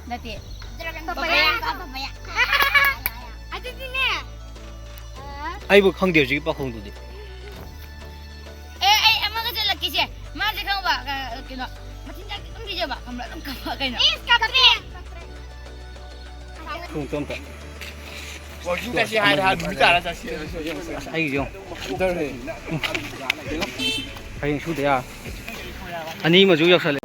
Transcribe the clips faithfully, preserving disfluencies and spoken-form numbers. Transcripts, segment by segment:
ꯅꯠꯇꯦ꯫ Papaya. Papaya. ꯑꯗꯨꯗꯤꯅꯦ꯫ ꯑ, ꯑꯩꯕꯨ ꯈꯪꯗꯦ ꯍꯧꯖꯤꯛꯀꯤ ꯄꯥꯈꯣꯡꯗꯨꯗꯤ꯫ ꯑꯦ, ꯑꯩ ꯑꯃꯒ ꯆꯠꯂꯛꯀꯦꯁꯦ꯫ ꯃꯥꯁꯦ ꯈꯪꯕ, ꯑ, ꯀꯩꯅꯣ, ꯃꯆꯤꯟꯖꯥꯛꯇꯤ ꯑꯗꯨꯝ ꯄꯤꯖꯕ, ꯈꯪꯕ꯭ꯔꯥ? ꯑꯗꯨꯝ ꯀꯞꯄ, ꯀꯩꯅꯣ꯫ ꯏꯁ, ꯀꯞꯄꯦ꯫ ꯈꯣꯡ ꯇꯣꯝꯇ꯫ ꯋꯥꯛꯀꯤꯡ ꯆꯠꯁꯤ ꯍꯥꯏꯔ ꯍꯥꯟꯅ ꯅꯨꯃꯤꯠ ꯇꯥꯔ ꯆꯠꯁꯤ꯫ ꯑꯁ, ꯑꯩꯒꯤꯁꯨ ꯌꯦꯡꯉꯨ꯫ ꯀꯩꯗꯧꯔꯦ? ꯍꯌꯦꯡ ꯁꯨꯗ ꯌꯥꯔꯣꯏ꯫ ꯑꯅꯤ ꯑꯃꯁꯨ ꯌꯧꯁꯜꯂꯦ꯫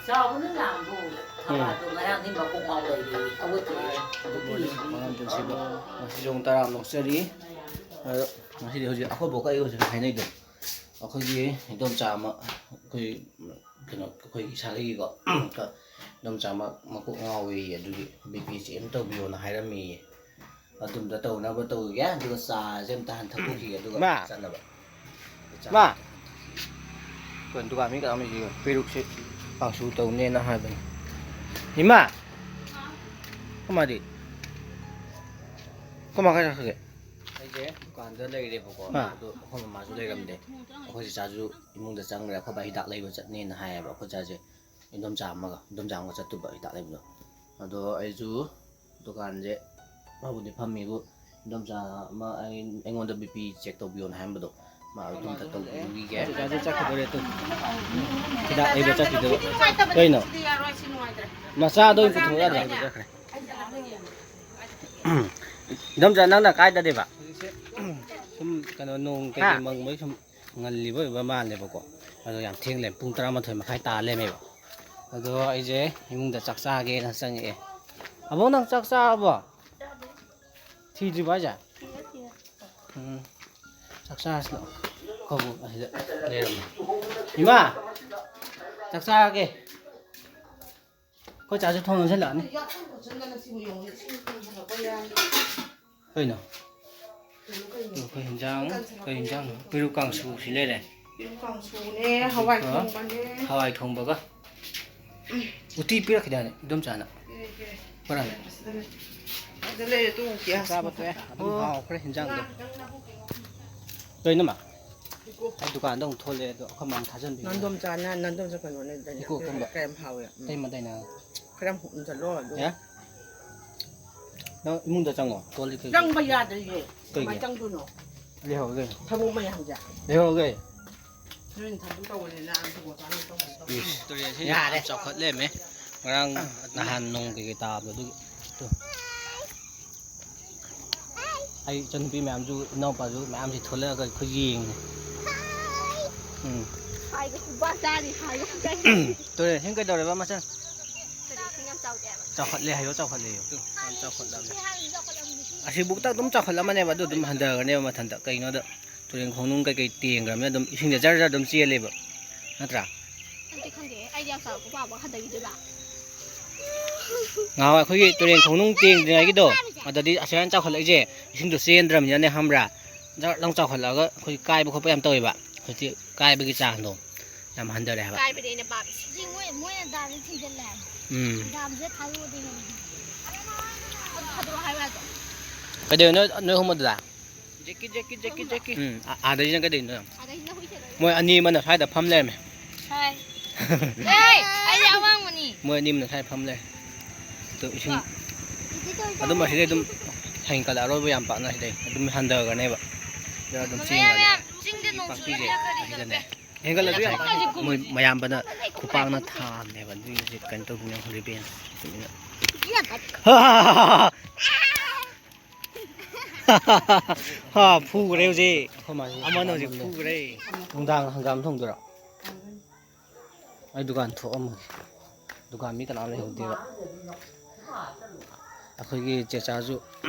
ꯆꯥꯎꯕꯅ ꯂꯥꯡꯕ ꯎꯏ꯫ ꯎꯝ꯫ ꯊꯕꯥꯗꯣ ꯉꯔꯥꯡꯗꯤ ꯃꯀꯣꯛ ꯉꯥꯎ ꯂꯩꯔꯦ꯫ ꯑꯋꯦꯠꯄ ꯂꯩꯔꯦ꯫ ꯑꯗꯨ ꯄꯤꯔꯤꯁꯤꯗꯤ꯫ ꯃꯉꯥꯡ ꯄꯨꯟꯁꯤꯕ꯫ ꯉꯁꯤꯁꯨ ꯑꯃꯨꯛ ꯇꯔꯥꯝꯅ ꯑꯣꯛꯆꯔꯤ꯫ ꯑꯗꯣ ꯉꯁꯤꯗꯤ ꯍꯧꯖꯤꯛ ꯑꯩꯈꯣꯏ ꯕꯣꯛꯀ ꯑꯩꯒ ꯍꯧꯖꯤꯛ ꯍꯥꯏꯅꯩꯗꯣ꯫ ꯑꯩꯈꯣꯏꯒꯤ ꯏꯗꯣꯝꯆꯥ ꯑꯃ, ꯑꯩꯈꯣꯏ, ꯀꯩꯅꯣ, ꯑꯩꯈꯣꯏ ꯏꯁꯥꯒꯤꯀꯣ, ꯏꯗꯣꯝꯆꯥ ꯑꯃ ꯃꯀꯣꯛ ꯉꯥꯎꯏ, ꯑꯗꯨꯒꯤ ꯕꯤ ꯄꯤ ꯆꯦꯛ ꯑꯃ ꯇꯧꯕꯤꯌꯣꯅ ꯍꯥꯏꯔꯝꯃꯤꯌꯦ꯫ ꯑꯗꯨꯝꯇ ꯇꯧꯅꯕ ꯇꯧꯈꯤꯒꯦ, ꯑꯗꯨꯒ ꯆꯥꯁꯦ ꯑꯝꯇ ꯍꯥꯟ ꯊꯛꯇꯣꯛꯈꯤꯒꯦ, ꯑꯗꯨꯒ ꯃꯥ! ꯆꯠꯅꯕ꯫ ꯃꯥ! ꯑꯩꯈꯣꯏ ꯗꯨꯀꯥꯟ ꯃꯤ ꯀꯅꯥꯝ ꯂꯩꯇꯦ, ꯄꯦꯔꯨꯛꯁꯦ ꯀꯥꯡꯁꯨ ꯇꯧꯅꯦꯅ ꯍꯥꯏꯕꯅꯤ꯫ ꯏꯃꯥ! ꯀꯃꯥꯏꯗꯤ? ꯀꯃꯥꯏ ꯀꯥꯏ ꯆꯠꯈ꯭ꯔꯒꯦ? ꯑꯩꯁꯦ ꯗꯨꯀꯥꯟꯗ ꯂꯩꯔꯦꯕꯀꯣ, ꯑꯥ꯫ ꯑꯗꯣ ꯑꯩꯈꯣꯏ ꯃꯃꯥꯁꯨ ꯂꯩꯔꯝꯗꯦ꯫ ꯑꯩꯈꯣꯏ ꯆꯥꯆꯥꯁꯨ ꯏꯃꯨꯡꯗ ꯆꯪꯈ꯭ꯔꯦ, ꯑꯩꯈꯣꯏ ꯕꯥ ꯍꯤꯗꯥꯛ ꯂꯩꯕ ꯆꯠꯅꯦꯅ ꯍꯥꯏꯌꯦꯕ꯫ ꯑꯩꯈꯣꯏ ꯆꯥꯁꯦ ꯏꯟꯗꯣꯝꯆꯥ ꯑꯃꯒ, ꯏꯟꯗꯣꯝꯆꯥ ꯑꯃꯒ ꯆꯠꯇꯣꯏꯕ ꯍꯤꯗꯥꯛ ꯂꯩꯕꯗꯣ꯫ ꯑꯗꯣ ꯑꯩꯁꯨ ꯗꯨꯀꯥꯟꯁꯦ ꯃꯥꯕꯨꯗꯤ ꯐꯝꯃꯤꯕꯨ, ꯏꯟꯗꯣꯝꯆꯥ ꯑꯃ ꯑꯩ-, ꯑꯩꯉꯣꯟꯗ ꯕꯤ ꯄꯤ ꯆꯦꯛ ꯇꯧꯕꯤꯌꯣꯅ ꯍꯥꯏꯔꯝꯕꯗꯣ, ꯃꯥ ꯑꯗꯨꯝꯇ ꯇꯧꯕꯤꯈꯤꯒꯦ꯫ ꯆꯥꯆꯥꯁꯨ ꯆꯠꯈꯤꯗꯣꯔꯦ ꯇꯨ꯫ ꯍꯤꯗꯥꯛ ꯂꯩꯕ ꯆꯠꯈꯤꯗꯣꯔꯦ꯫ ꯀꯩꯅꯣ? ꯃꯆꯥꯗꯣ ꯑꯣꯏꯅ ꯄꯨꯊꯣꯛ ꯌꯥꯗ꯭ꯔꯣ? ꯏꯟꯗꯣꯝꯆꯥ, ꯅꯪꯅ ꯀꯥꯏꯗꯅꯦꯕ? ꯍꯧꯖꯤꯛꯁꯦ ꯁꯨꯝ ꯀꯩꯅꯣ, ꯅꯣꯡ ꯀꯩꯀꯩ ꯍꯥ? ꯃꯪꯕꯒꯤ ꯁꯨꯝ ꯉꯜꯂꯤꯕ ꯑꯣꯏꯕ ꯃꯥꯜꯂꯦꯕꯀꯣ꯫ ꯑꯗꯣ ꯌꯥꯝ ꯊꯦꯡ ꯂꯩꯔꯝꯃꯦ, ꯄꯨꯡ ꯇꯔꯥꯃꯥꯊꯣꯏ ꯃꯈꯥꯏ ꯇꯥ ꯂꯩꯔꯝꯃꯦꯕ꯫ ꯑꯗꯣ ꯑꯩꯁꯦ ꯏꯃꯨꯡꯗ ꯆꯥꯛ ꯆꯥꯒꯦꯅ ꯆꯪꯉꯛꯑꯦ꯫ ꯑꯕꯣꯛ, ꯅꯪ ꯆꯥꯛ ꯆꯥꯔꯕꯣ? ꯊꯤꯗ꯭ꯔꯤꯕꯣ ꯍꯥꯏꯁꯦ? ꯎꯝ꯫ ꯆꯥꯛ ꯆꯥꯔꯁꯤ ꯂꯥꯛꯑꯣ꯫ ꯑꯩꯈꯣꯏ ꯑꯕꯣꯛ ꯑꯁꯤꯗ ꯂꯩꯔꯝꯃꯦ꯫ ꯏꯃꯥ! ꯆꯥꯛ ꯆꯥꯔꯒꯦ꯫ ꯑꯩꯈꯣꯏ ꯆꯥꯁꯨ ꯊꯣꯡ ꯂꯣꯟꯁꯤꯜꯂꯛꯑꯅꯤ꯫ ꯀꯩꯅꯣ? ꯑꯩꯈꯣꯏ ꯍꯤꯟꯖꯥꯡ, ꯀꯩ ꯍꯤꯟꯖꯥꯡꯅꯣ? ꯄꯦꯔꯨꯛ ꯀꯥꯡꯁꯨ ꯁꯤ ꯂꯩꯔꯦ꯫ ꯄꯦꯔꯨꯛ ꯀꯥꯡꯁꯨꯅꯦ, ꯍꯋꯥꯏ ꯑꯗꯨꯒ ꯊꯣꯡꯕꯅꯦ꯫ ꯍꯋꯥꯏ ꯊꯣꯡꯕꯒ꯫ ꯎꯇꯤ ꯄꯤꯔꯛꯈꯤꯗꯥꯏꯅꯦ, ꯏꯗꯣꯝꯆꯥꯅ? ꯄꯤꯔꯛꯑꯦ, ꯄꯤꯔꯛꯑꯦ꯫ ꯀꯔꯝꯕ? ꯑꯁꯤꯗ ꯂꯩ꯫ ꯆꯥꯕ ꯇꯣꯛꯑꯦ꯫ ꯑꯗꯨꯝ ꯍꯥꯎꯈ꯭ꯔꯦ ꯍꯤꯟꯖꯥꯡꯗꯣ꯫ ꯀꯩꯅꯣ ꯃꯥ? ꯑꯩ ꯗꯨꯀꯥꯟꯗ ꯑꯃꯨꯛ ꯊꯣꯛꯂꯛꯑꯦ ꯑꯗꯣ ꯑꯩꯈꯣꯏ ꯃꯥꯡ ꯊꯥꯖꯟꯕꯤꯌꯨ꯫ ꯅꯟꯗꯣꯝꯆꯥꯅ, ꯅꯟꯗꯣꯝꯆꯥ ꯀꯩꯅꯣꯅꯦ, ꯏꯀꯣ ꯀꯨꯝꯕ꯫ ꯀꯌꯥꯝ ꯍꯥꯎꯋꯦ꯫ ꯎꯝ꯫ ꯑꯇꯩ ꯃꯇꯩꯅ꯫ ꯈꯔ ꯌꯥꯝ ꯎꯝꯖꯜꯂꯣ ꯑꯗꯨ꯫ ꯌꯥ? ꯅꯪ ꯏꯃꯨꯡꯗ ꯆꯪꯉꯣ꯫ ꯀꯣꯜ ꯂꯤꯛ ꯀꯩꯀꯩ꯫ ꯆꯪꯕ ꯌꯥꯗ꯭ꯔꯤꯌꯦ꯫ ꯀꯩꯒꯤ? ꯀꯃꯥꯏ ꯆꯪꯗꯣꯏꯅꯣ? ꯂꯩꯍꯧꯔꯒꯦ꯫ ꯊꯕꯛ ꯃꯌꯥꯝꯁꯦ꯫ ꯂꯩꯍꯧꯔꯒꯦ꯫ ꯅꯣꯏꯅ ꯊꯕꯛ ꯇꯧꯕꯅꯤꯅ ꯑꯩꯁꯨ ꯃꯆꯥꯅ ꯇꯧꯕꯅꯤ, ꯇꯧꯕꯅꯤ꯫ ꯏꯁ, ꯇꯨꯔꯦꯜꯁꯤ ꯌꯥꯔꯦ꯫ ꯌꯥꯝ ꯆꯥꯎꯈꯠ ꯂꯩꯔꯝꯃꯦ꯫ ꯉꯔꯥꯡ ꯅꯍꯥꯟ ꯅꯣꯡ ꯀꯩꯀꯩ ꯇꯥꯕꯗꯣ ꯑꯗꯨꯒꯤ꯫ ꯇꯨ꯫ ꯑꯩ ꯏꯆꯟꯅꯨꯄꯤ ꯃꯌꯥꯝꯁꯨ, ꯏꯅꯥꯎꯄꯥꯁꯨ ꯃꯌꯥꯝꯁꯤ ꯊꯣꯛꯂꯛꯑꯒ ꯑꯩꯈꯣꯏ ꯌꯦꯡꯉꯤ꯫ ꯎꯝ꯫ ꯍꯥꯏꯒ ꯈꯨꯕꯥꯛ ꯆꯥꯅꯤ, ꯍꯥꯏꯒ ꯈꯨꯕꯥꯛ ꯆꯥꯅꯤ꯫ ꯇꯨꯔꯦꯜ ꯏꯁꯤꯡ ꯀꯩꯗꯧꯔꯦꯕ ꯃꯆꯟ? ꯀꯔꯤ ꯏꯁꯤꯡ ꯌꯥꯝ ꯆꯥꯎꯗꯦ ꯍꯥꯏꯕ? ꯆꯥꯎꯈꯠꯂꯦ ꯍꯥꯏꯌꯣ, ꯆꯥꯎꯈꯠꯂꯦ ꯍꯥꯏꯌꯣ꯫ ꯇꯨ, ꯌꯥꯝ ꯆꯥꯎꯈꯠꯂꯕꯅꯦ꯫ ꯏꯁꯤꯡ ꯍꯥꯟꯅ ꯆꯥꯎꯈꯠꯂꯝꯕꯅꯤ, ꯏꯁꯤꯡ ꯑꯁꯤꯕꯨꯛꯇ ꯑꯗꯨꯝ ꯆꯥꯎꯈꯠꯂꯝꯃꯅꯦꯕ, ꯑꯗꯨ ꯑꯗꯨꯝ ꯍꯟꯊꯈ꯭ꯔꯅꯦꯕ ꯃꯊꯟꯇ꯫ ꯀꯩꯅꯣꯗ ꯇꯨꯔꯦꯜ ꯈꯣꯡꯅꯨꯡ ꯀꯩꯀꯩ ꯇꯦꯡꯈ꯭ꯔꯕꯅꯤꯅ ꯑꯗꯨꯝ ꯏꯁꯤꯡꯁꯦ ꯖꯔ ꯖꯔ ꯑꯗꯨꯝ ꯆꯦꯜꯂꯦꯕ, ꯅꯠꯇ꯭ꯔꯥ? ꯑꯗꯨꯗꯤ ꯈꯪꯗꯦ, ꯑꯩꯗꯤ ꯌꯥꯝ ꯆꯥꯎꯔꯛꯄ ꯄꯥꯕ ꯍꯟꯊꯈꯤꯗꯣꯏꯕ꯫ ꯉꯍꯥꯟꯋꯥꯏ ꯑꯩꯈꯣꯏꯒꯤ ꯇꯨꯔꯦꯜ ꯈꯣꯡꯅꯨꯡ ꯇꯦꯡꯗ꯭ꯔꯤꯉꯩꯒꯤꯗꯣ, ꯑꯗꯗꯤ ꯑꯁꯨꯃꯥꯏꯅ ꯆꯥꯎꯈꯠꯂꯛꯏꯁꯦ, ꯏꯁꯤꯡꯗꯣ ꯆꯦꯟꯗ꯭ꯔꯕꯅꯤꯅꯅꯦ, ꯈꯪꯕ꯭ꯔꯥ? ꯖꯔ ꯂꯥꯎ ꯆꯥꯎꯈꯠꯂꯛꯑꯒ ꯑꯩꯈꯣꯏ ꯀꯥꯏꯕ ꯈꯣꯠꯄ ꯌꯥꯝ ꯇꯧꯋꯦꯕ꯫ ꯍꯧꯖꯤꯛꯇꯤ ꯀꯥꯏꯕꯒꯤ ꯆꯥꯡꯗꯣ ꯌꯥꯝ ꯍꯟꯊꯔꯦ ꯍꯥꯏꯕ꯫ ꯀꯥꯏꯕꯗꯤ ꯑꯩꯅ ꯄꯥꯝꯃꯤꯁꯦ꯫ ꯁꯤ ꯃꯣꯏ, ꯃꯣꯏꯅ ꯗꯥꯝꯁꯦ ꯊꯤꯡꯖꯤꯜꯂꯦ ꯍꯥꯏꯕ꯫ ꯎꯝ꯫ ꯗꯥꯝꯁꯦ ꯊꯥꯗꯣꯛꯑꯗꯤ ꯍꯦꯟꯅ꯫ ꯑꯗꯨ ꯊꯥꯗꯣꯛꯑꯣ ꯍꯥꯏꯌꯨ ꯌꯥꯗ꯭ꯔꯣ? ꯀꯩꯗꯧꯔꯤꯅꯣ ꯅꯣꯏ ꯑꯍꯨꯝ ꯑꯗꯨꯗ? ꯖꯦꯛꯀꯤ, ꯖꯦꯛꯀꯤ, ꯖꯦꯛꯀꯤ, ꯖꯦꯛꯀꯤ꯫ ꯎꯝ, ꯑ-, ꯑꯥꯗꯩꯁꯤꯅ ꯀꯩꯗꯧꯔꯤꯅꯣ? ꯑꯥꯗꯩꯁꯤꯅ ꯍꯨꯏ ꯁꯦꯟꯅꯔꯤ꯫ ꯃꯣꯏ ꯑꯅꯤ ꯑꯃꯅ ꯁ꯭ꯋꯥꯏꯗ ꯐꯝ ꯂꯩꯔꯝꯃꯦ꯫ ꯍꯥꯏ꯫ ꯑꯦ, ꯑꯩꯗꯤ ꯑꯋꯥꯡꯕꯅꯤ꯫ ꯃꯣꯏ ꯑꯅꯤ ꯑꯃꯅ ꯁ꯭ꯋꯥꯏꯗ ꯐꯝ ꯂꯩꯔꯦ꯫ ꯑꯗꯨ ꯏꯁꯤꯡ ꯀꯣ? ꯑꯗꯨꯝ ꯑꯁꯤꯗꯩ ꯑꯗꯨꯝ ꯍꯦꯟꯀꯠꯂꯛꯑꯔꯣꯏꯕ ꯌꯥꯝ ꯄꯥꯛꯅ ꯁꯤꯗꯩ꯫ ꯑꯗꯨꯝ ꯍꯟꯊꯈ꯭ꯔꯅꯦꯕ꯫ ꯑꯗꯨꯝ ꯃꯌꯥꯝ, ꯆꯦꯟꯈ꯭ꯔꯅꯤ꯫ ꯃꯌꯥꯝ, ꯆꯤꯡꯗ ꯅꯣꯡ ꯄꯥꯛꯄꯤꯁꯦ ꯆꯨꯔꯗꯤ ꯈꯔ ꯈꯔꯗꯤ ꯑꯁꯤꯗꯅꯦ꯫ ꯀꯟꯕ ꯌꯥꯏ꯫ ꯍꯦꯟꯒꯠꯂꯁꯨ ꯌꯥꯝ ꯄꯥꯛꯅ ꯃꯣꯏ ꯃꯌꯥꯝꯕꯅ ꯈꯨꯄꯥꯛꯅ ꯊꯥꯕꯅꯦꯕ꯫ ꯑꯗꯨꯒꯤ ꯍꯧꯖꯤꯛ ꯀꯩꯅꯣ ꯇꯧꯗꯣꯏꯅꯦ, revenge꯫ ꯍꯥ, ꯐꯨꯈ꯭ꯔꯦ ꯍꯧꯖꯤꯛ꯫ ꯑꯩꯈꯣꯏ ꯃꯥꯁꯦ ꯑꯃꯅ ꯍꯧꯖꯤꯛ ꯐꯨꯈ꯭ꯔꯦ꯫ ꯅꯨꯡꯗꯥꯡ ꯍꯪꯒꯥꯝ ꯊꯣꯡꯗꯣꯏꯔꯣ? ꯑꯩ ꯗꯨꯀꯥꯟ ꯊꯣꯛꯑꯝꯃꯒꯦ꯫ ꯗꯨꯀꯥꯟ ꯃꯤ ꯀꯅꯥꯝ ꯂꯩꯍꯧꯗꯦꯕ꯫ ꯑꯩꯈꯣꯏꯒꯤ ꯆꯦꯆꯥꯁꯨ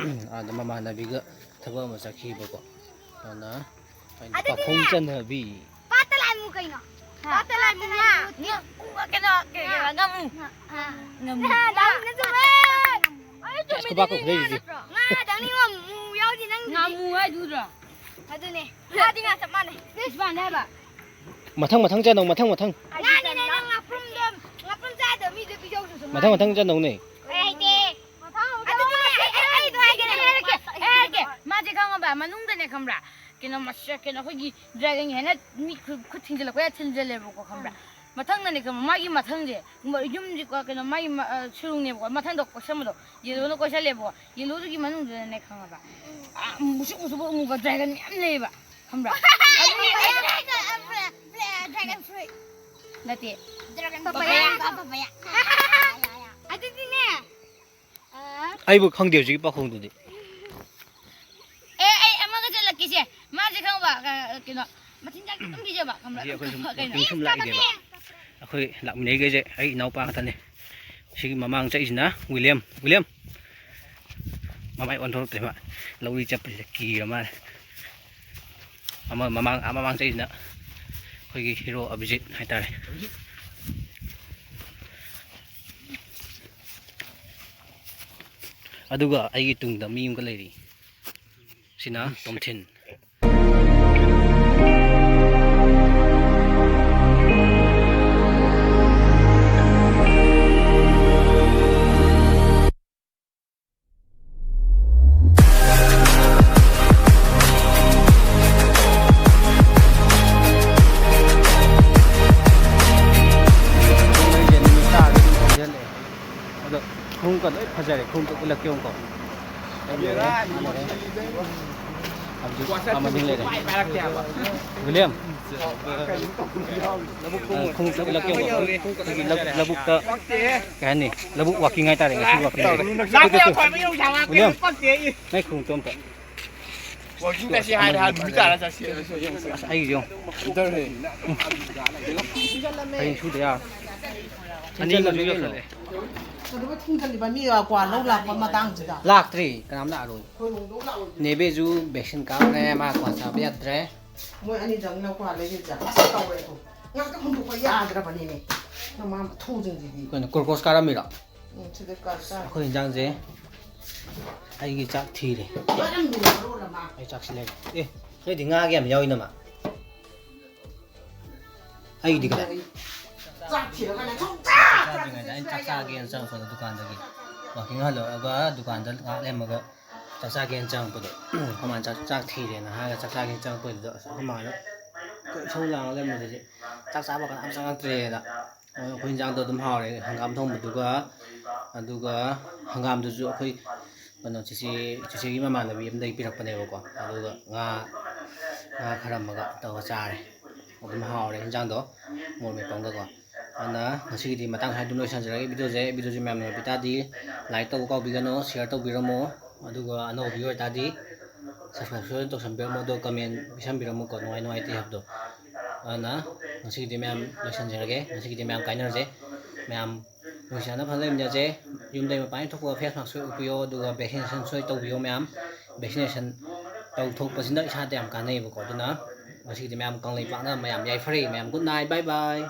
ꯑꯥꯗ ꯃꯃꯥꯟꯅꯕꯤꯒ ꯊꯕꯛ ꯑꯃ ꯆꯠꯈꯤꯕꯀꯣ꯫ ꯑꯗꯨꯅ ꯑꯩꯅ ꯑꯗꯨꯗꯤꯅꯦ, ꯄꯥꯈꯣꯡ ꯆꯟꯅꯕꯤ꯫ ꯄꯥꯠꯇ ꯂꯥꯏꯃꯨ ꯀꯩꯅꯣ? ꯍꯥ? ꯄꯥꯠꯇ ꯂꯥꯏꯃꯨ ꯉꯥ꯫ ꯉꯥ-, ꯀꯩꯅꯣ, ꯀꯩꯅꯣ, ꯉꯥꯃꯨ꯫ ꯉꯥ-, ꯑꯥ꯫ ꯉꯥꯃꯨ꯫ ꯉꯥ, ꯗꯥꯎ ꯁꯤꯟꯅ ꯆꯨꯝꯃꯦ꯫ ꯑꯩ ꯆꯨꯝꯃꯤꯗꯨꯗꯤ ꯀꯣꯕꯥꯛ ꯀꯣꯕꯥꯛ ꯉꯥ ꯂꯩꯔꯤꯁꯤꯗꯤ꯫ ꯅꯠꯇ꯭ꯔꯣ? ꯉꯥꯗꯪꯅꯤ ꯉꯥꯃꯨ ꯌꯥꯎꯗꯤ ꯅꯪꯗꯨꯗꯤ꯫ ꯉꯥꯃꯨ ꯍꯥꯏꯗꯨꯗ꯭ꯔꯣ? ꯑꯗꯨꯅꯦ꯫ ꯉꯥꯗꯤ ꯉꯥ ꯆꯞ ꯃꯥꯟꯅꯩ꯫ ꯏꯁ ꯃꯥꯟꯅꯦ ꯍꯥꯏꯕ꯫ ꯃꯊꯪ ꯃꯊꯪ ꯆꯠꯅꯧ, ꯃꯊꯪ ꯃꯊꯪ꯫ ꯉꯥꯅꯤꯅꯦ ꯅꯪ ꯉꯥꯄ꯭ꯔꯨꯝꯗꯣ, ꯉꯥꯄ꯭ꯔꯨꯝ ꯆꯥꯗꯕ ꯃꯤꯗꯣ ꯄꯤꯖꯧꯁꯨ ꯁꯨꯝ꯫ ꯃꯊꯪ ꯃꯊꯪ ꯆꯠꯅꯧꯅꯦ꯫ ꯑꯩ ꯍꯩꯇꯦ꯫ ꯑꯗꯨꯗꯤꯅꯦ, ꯑꯩ, ꯑꯩ, ꯑꯩ, ꯃꯅꯨꯡꯗꯅꯦ ꯈꯪꯕ꯭ꯔꯥ, ꯀꯩꯅꯣ ꯃꯁ-, ꯀꯩꯅꯣ ꯑꯩꯈꯣꯏꯒꯤ ꯗ꯭ꯔꯦꯒꯟꯒꯤ ꯍꯥꯏꯅ ꯃꯤ ꯈꯨ-, ꯈꯨꯠ ꯊꯤꯡꯖꯤꯜꯂꯛꯄ ꯌꯥ ꯊꯤꯡꯖꯤꯜꯂꯦꯕꯀꯣ, ꯈꯪꯕ꯭ꯔꯥ? ꯎꯝ꯫ ꯃꯊꯪꯗꯅꯦ ꯈꯪꯕ꯭ꯔꯥ, ꯃꯥꯒꯤ ꯃꯊꯪꯁꯦ, ꯌꯨꯝꯁꯦꯀꯣ, ꯀꯩꯅꯣ ꯃꯥꯒꯤ ꯃ-, ꯑ, ꯁꯨꯔꯨꯡꯅꯦꯕꯀꯣ, ꯃꯊꯪꯗ ꯀꯣꯏꯁꯟꯕꯗꯣ, ꯌꯦꯜꯂꯣꯅ ꯀꯣꯏꯁꯜꯂꯦꯕꯀꯣ, ꯌꯦꯜꯂꯣꯗꯨꯒꯤ ꯃꯅꯨꯡꯗꯨꯗꯅꯦ ꯈꯪꯉꯕ, ꯑ, ꯃꯨꯁꯨꯛ ꯃꯨꯁꯨꯛ ꯑꯃꯨꯕ ꯗ꯭ꯔꯦꯒꯟ ꯃꯌꯥꯝ ꯂꯩꯌꯦꯕ, ꯈꯪꯕ꯭ꯔꯥ? Dragon fruit. ꯅꯠꯇꯦ꯫ Dragon papaya. ꯄꯄꯌꯥ꯫ ꯑꯗꯨꯗꯤꯅꯦ, ꯑ, ꯑꯩꯕꯨ ꯈꯪꯗꯦ ꯍꯧꯖꯤꯛꯀꯤ ꯄꯥꯈꯣꯡꯗꯨꯗꯤ꯫ ꯑꯦ, ꯑꯩ ꯑꯃꯒ ꯆꯠꯂꯛꯀꯦꯁꯦ꯫ ꯃꯥꯁꯦ ꯈꯪꯕ, ꯑ, ꯀꯩꯅꯣ, ꯃꯆꯤꯟꯖꯥꯛ ꯑꯗꯨꯝ ꯄꯤꯖꯕ, ꯈꯪꯕ꯭ꯔꯥ? ꯍꯧꯖꯤꯛ ꯑꯩꯈꯣꯏ ꯁꯨꯝ ꯀꯩꯅꯣ? Walking ꯁꯨꯝ ꯂꯥꯛꯏꯅꯦꯕ꯫ ꯑꯩꯈꯣꯏ ꯂꯥꯛꯃꯤꯟꯅꯩꯈꯩꯁꯦ ꯑꯩ ꯏꯅꯥꯎꯄꯥ ꯉꯥꯛꯇꯅꯦ꯫ ꯁꯤꯒꯤ ꯃꯃꯥꯡ ꯆꯠꯂꯤꯁꯤꯅ ꯋꯤꯂꯤꯌꯝ꯫ ꯋꯤꯂꯤꯌꯝ! ꯃꯃꯥꯏ ꯑꯣꯟꯊꯣꯔꯛꯇ꯭ꯔꯦ ꯃꯥ꯫ ꯂꯧꯔꯤ ꯆꯠꯄꯁꯤꯗ ꯀꯤꯔ ꯃꯥꯜꯂꯦ꯫ ꯑꯃ ꯃꯃꯥꯡ, ꯑꯥ ꯃꯃꯥꯡ ꯆꯠꯂꯤꯁꯤꯅ ꯑꯩꯈꯣꯏꯒꯤ ꯍꯤꯔꯣ ꯑꯕꯤꯖꯤꯠ ꯍꯥꯏꯇꯥꯔꯦ꯫ ꯑꯗꯨꯒ ꯑꯩꯒꯤ ꯇꯨꯡꯗ ꯃꯤ ꯑꯃꯒ ꯂꯩꯔꯤ꯫ ꯁꯤꯅ ꯇꯣꯝꯊꯤꯟ꯫ ꯑꯗꯣ ꯈꯣꯡꯎꯞꯀ ꯂꯣꯏ ꯐꯖꯔꯦ, ꯈꯣꯡꯎꯞꯇ ꯎꯠꯂꯛꯀꯦ ꯌꯦꯡꯉꯨꯀꯣ꯫ ꯑꯩ ꯂꯩꯔꯦ, ꯃꯥ ꯂꯩꯔꯦ꯫ ꯍꯧꯖꯤꯛ ꯑꯃ ꯑꯅꯤ ꯂꯩꯔꯦ꯫ ꯋꯤꯂꯤꯌꯝ, ꯑ, ꯈꯣꯡꯎꯞꯇ ꯎꯠꯂꯛꯀꯦ ꯌꯦꯡꯉꯨꯀꯣ꯫ ꯑꯩꯈꯣꯏꯒꯤ ꯂꯧ-, ꯂꯧꯕꯨꯛꯇ, ꯀꯩ ꯍꯥꯏꯅꯤ, ꯂꯧꯕꯨꯛ walking ꯍꯥꯏꯇꯥꯔꯦ, ꯉꯁꯤ walking ꯇꯧꯔꯦ꯫ ꯋꯤꯂꯤꯌꯝ, ꯅꯪ ꯈꯣꯡꯎꯞꯇꯣ ꯑꯝꯇ꯫ Walking ꯆꯠꯁꯤ ꯍꯥꯏꯔꯦ, ꯍꯥꯏ ꯅꯨꯃꯤꯠ ꯇꯥꯔ ꯆꯠꯁꯤ꯫ ꯑꯁ, ꯑꯩꯒꯤꯁꯦ ꯌꯦꯡꯉꯨ꯫ ꯍꯌꯦꯡ ꯁꯨꯗ ꯌꯥꯔꯣꯏ꯫ ꯑꯅꯤꯒ ꯊꯤꯡꯖꯜꯂꯝꯃꯦ ꯀꯩꯅꯣ꯫ ꯌꯧꯁꯜꯂꯛꯑꯦ꯫ ꯀꯩꯗꯧꯕ ꯊꯤꯡꯖꯜꯂꯤꯕ? ꯃꯤ ꯀ꯭ꯋꯥ ꯂꯧ ꯂꯥꯛꯄ ꯃꯇꯥꯡꯁꯤꯗ꯫ ꯂꯥꯛꯇ꯭ꯔꯤ, ꯀꯅꯥꯝ ꯂꯥꯛꯑꯔꯣꯏ꯫ ꯈꯣꯏꯔꯣꯡꯗꯧ ꯂꯥꯛꯑꯣꯏ꯫ ꯅꯦꯕꯦꯁꯨ vaccine ꯀꯥꯞꯈ꯭ꯔꯦ, ꯃꯥ ꯀ꯭ꯋꯥ ꯆꯥꯕ ꯌꯥꯗ꯭ꯔꯦ꯫ ꯃꯣꯏ ꯑꯅꯤꯗꯪꯅ ꯀ꯭ꯋꯥ ꯂꯩꯔꯤꯕꯁꯦ ꯑꯁ ꯇꯧꯔꯦ ꯑꯗꯣ꯫ ꯉꯥꯛꯇ ꯍꯨꯟꯗꯣꯛꯄ ꯌꯥꯗ꯭ꯔꯕꯅꯤꯅꯦ꯫ ꯅꯃꯥ ꯃꯊꯨꯁꯤꯡꯁꯤꯗꯤ꯫ ꯀꯩꯅꯣ, glucose ꯀꯥꯔꯝꯃꯤꯔꯣ? ꯎꯝ, ꯁꯤꯗ ꯀꯥ-, ꯆꯥ-, ꯑꯩꯈꯣꯏ ꯏꯟꯖꯥꯡꯁꯦ ꯑꯩꯒꯤ ꯆꯥꯛ ꯊꯤꯔꯦ꯫ ꯃꯔꯝꯗꯨꯅ ꯃꯔꯣꯜ ꯑꯃ꯫ ꯑꯩ ꯆꯥꯛꯁꯤ ꯂꯩꯔꯦ꯫ ꯑꯦ, ꯅꯣꯏꯗꯤ ꯉꯥꯒ ꯌꯥꯝ ꯌꯥꯎꯏꯅ ꯃꯥ꯫ ꯑꯩꯒꯤꯗꯤ ꯀꯗꯥꯏ? ꯆꯥꯛ ꯊꯤꯔꯒꯅꯦ ꯁꯨꯝ ꯆꯥ-, ꯆꯥꯗ꯭ꯔꯤꯉꯩꯗ ꯑꯩꯅ ꯆꯥꯛ ꯆꯥꯒꯦꯅ ꯆꯪꯉꯛꯄꯗ ꯗꯨꯀꯥꯟꯗꯒꯤ꯫ Walking ꯍꯜꯂꯛꯑꯒ ꯗꯨꯀꯥꯟꯗ ꯉꯥꯏꯍꯥꯛ ꯂꯩꯔꯝꯃꯒ ꯆꯥꯛ ꯆꯥꯒꯦꯅ ꯆꯪꯉꯛꯄꯗꯣ, ꯑꯩꯈꯣꯏ ꯃꯥꯅ ꯆꯥꯛ ꯆꯥꯛ ꯊꯤꯔꯦꯅ ꯍꯥꯏꯔꯒ ꯆꯥꯛ ꯆꯥꯒꯦꯅ ꯆꯪꯉꯛꯄꯗꯨꯗ, ꯑꯁ, ꯑꯩꯈꯣꯏ ꯃꯥꯅ ꯀꯩ ꯏꯁꯧ ꯂꯥꯡꯉ ꯂꯩꯔꯝꯕꯗꯨꯗꯤ, "ꯆꯥꯛ ꯆꯥꯕ ꯀꯅꯥꯝ ꯆꯪꯉꯛꯇ꯭ꯔꯦꯅ"꯫ ꯑꯩꯈꯣꯏ ꯏꯟꯖꯥꯡꯗꯣ ꯑꯗꯨꯝ ꯍꯥꯎꯔꯦ, ꯍꯪꯒꯥꯝ ꯊꯣꯡꯕꯗꯨꯒ꯫ ꯑꯗꯨꯒ ꯍꯪꯒꯥꯝꯗꯨꯁꯨ ꯑꯩꯈꯣꯏ ꯀꯩꯅꯣ, ꯆꯤꯆꯦ, ꯆꯤꯆꯦꯒꯤ ꯃꯃꯥꯟꯅꯕꯤ ꯑꯃꯗꯒꯤ ꯄꯤꯔꯛꯄꯅꯦꯕꯀꯣ꯫ ꯑꯗꯨꯒ ꯉꯥ, ꯉꯥ ꯈꯔ ꯑꯃꯒ ꯇꯧꯔꯒ ꯆꯥꯔꯦ꯫ ꯑꯗꯨꯝ ꯍꯥꯎꯔꯦ ꯏꯟꯖꯥꯡꯗꯣ, ꯃꯣꯔꯣꯛ ꯃꯦꯠꯄ ꯑꯃꯒꯀꯣ꯫ ꯑꯗꯨꯅ ꯉꯁꯤꯒꯤꯗꯤ ꯃꯇꯥꯡ ꯁ꯭ꯋꯥꯏꯗ ꯑꯗꯨꯝ ꯂꯣꯏꯁꯤꯟꯖꯔꯒꯦ ꯚꯤꯗꯤꯑꯣꯁꯦ꯫ ꯚꯤꯗꯤꯑꯣꯁꯦ ꯃꯌꯥꯝ ꯅꯨꯡꯉꯥꯏꯕꯤ ꯇꯥꯔꯗꯤ like ꯇꯧꯕ ꯀꯥꯎꯕꯤꯒꯅꯨ, share ꯇꯧꯕꯤꯔꯝꯃꯣ꯫ ꯑꯗꯨꯒ ꯑꯅꯧꯕ viewer ꯑꯣꯏꯇꯥꯔꯗꯤ subscribe ꯁꯣꯏꯗꯅ ꯇꯧꯁꯟꯕꯤꯔꯝꯃꯣ, ꯑꯗꯣ comment ꯄꯤꯁꯟꯕꯤꯔꯝꯃꯨꯀꯣ, ꯅꯨꯡꯉꯥꯏ ꯅꯨꯡꯉꯥꯏꯇꯦ ꯍꯥꯏꯕꯗꯣ꯫ ꯑꯗꯨꯅ ꯉꯁꯤꯒꯤꯗꯤ ꯃꯌꯥꯝ ꯂꯣꯏꯁꯤꯟꯖꯔꯒꯦ, ꯉꯁꯤꯒꯤꯗꯤ ꯃꯌꯥꯝ ꯀꯥꯏꯅꯔꯁꯦ꯫ ꯃꯌꯥꯝ ꯅꯨꯡꯁꯤꯅꯅ ꯐꯖꯅ ꯂꯩꯃꯤꯟꯅꯁꯦ꯫ ꯌꯨꯝꯗꯩ ꯃꯄꯥꯟ ꯍꯦꯛ ꯊꯣꯛꯄꯒ face mask ꯁꯣꯏ ꯎꯞꯄꯤꯌꯣ, ꯑꯗꯨꯒ vaccination ꯁꯣꯏ ꯇꯧꯕꯤꯌꯣ ꯃꯌꯥꯝ꯫ Vaccination ꯇꯧꯊꯣꯛꯄꯁꯤꯅ ꯏꯁꯥꯗ ꯌꯥꯝ ꯀꯥꯟꯅꯩꯌꯦꯕꯀꯣ꯫ ꯑꯗꯨꯅ ꯉꯁꯤꯒꯤꯗꯤ ꯃꯌꯥꯝ ꯀꯪꯂꯩꯄꯥꯛꯅ ꯃꯌꯥꯝ ꯌꯥꯏꯐꯔꯦ ꯃꯌꯥꯝ꯫ Good night, bye bye꯫